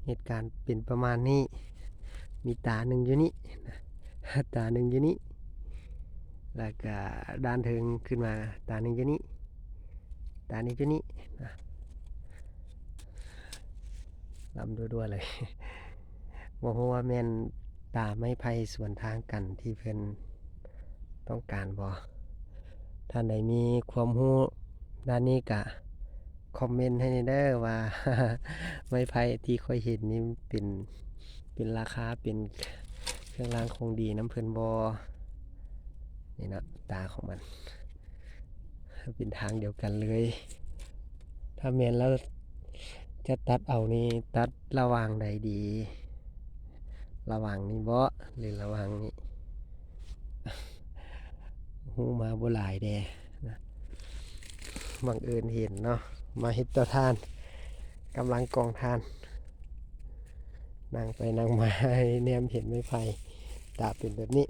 ເຫດການເປັນປະມານນີ້ ມີຕາໜຶ່ງຢູ່ນີ້ນະ ຕາໜຶ່ງຢູ່ນີ້ ແລ້ວກະດ້ານເທິງຂຶ້ນມາ ຕາໜຶ່ງຢູ່ນີ້ ຕາໜຶ່ງຢູ່ນີ້ນະ ລຳດັວໆເລີຍ ບໍ່ຮູ້ວ່າແມ່ນຕາໄມ້ໄຜ່ສວນທາງກັນທີ່ເພິ່ນຕ້ອງການບໍ່? ທ່ານໃດມີຄວາມຮູ້ດ້ານນີ້ກະຄອມເມັນໃຫ້ແດ່ເດີວ່າ ໄມ້ໄຜ່ທີ່ຂ້ອຍເຫັນນີ້ເປັນ ເປັນລາຄາ ເປັນເຄື່ອງລາງຂອງດີນຳເພິ່ນບໍ່? ນີ້ເນາະ ຕາຂອງມັນ ເປັນທາງດຽວກັນເລີຍ. ຖ້າແມ່ນແລ້ວຈະຕັດເອົານີ້ ຕັດລະຫວ່າງໃດດີ? ລະຫວ່າງນີ້ບໍ ຫຼືລະຫວ່າງນີ້? ຮູ້ມາບໍ່ຫຼາຍແດ່ນະ ບັງເອີນເຫັນເນາະ ມາເຮັດເຕົາຖ່ານ ກຳລັງກອງຖ່ານ ນັ່ງໄປນັ່ງມາ ແນມເຫັນໄມ້ໄຜ່ ຕາເປັນແບບນີ້.